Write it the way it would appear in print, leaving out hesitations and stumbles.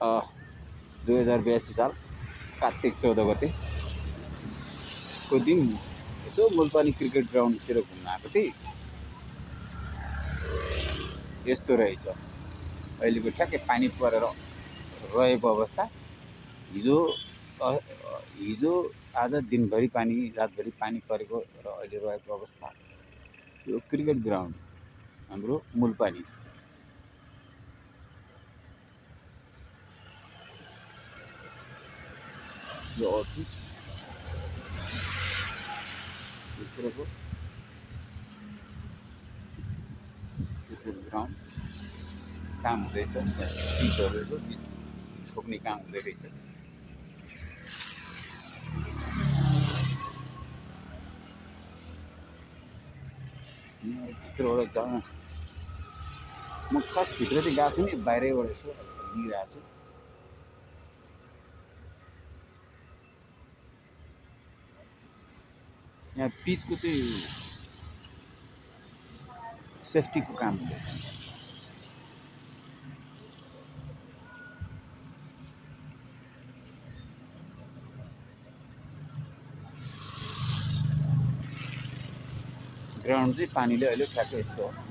2082 साल कार्तिक 14 गते को दिन यसो मुलपानी क्रिकेट ग्राउन्डतिर घुम्न आएको थिएँ। यस्तो रहेछ अहिलेको ठ्याक्कै पानी परेर रहेको अवस्था। हिजो आज दिनभरि पानी रातभरि पानी परेको र अहिले रहेको अवस्था। यो क्रिकेट ग्राउन्ड हाम्रो मुलपानी। यो अफिस भित्रको क्रिकेट ग्राउन्ड काम हुँदैछ। पिचहरू यसो छोप्ने काम हुँदै रहेछ। भित्रबाट जान म खास भित्र चाहिँ गएको छैन, बाहिरैबाट यसो लिइरहेको छु। यहाँ पिचको चाहिँ सेफ्टीको काम हुँदैछ। ग्राउन्ड चाहिँ पानीले अहिले ठ्याक्कै यस्तो हो।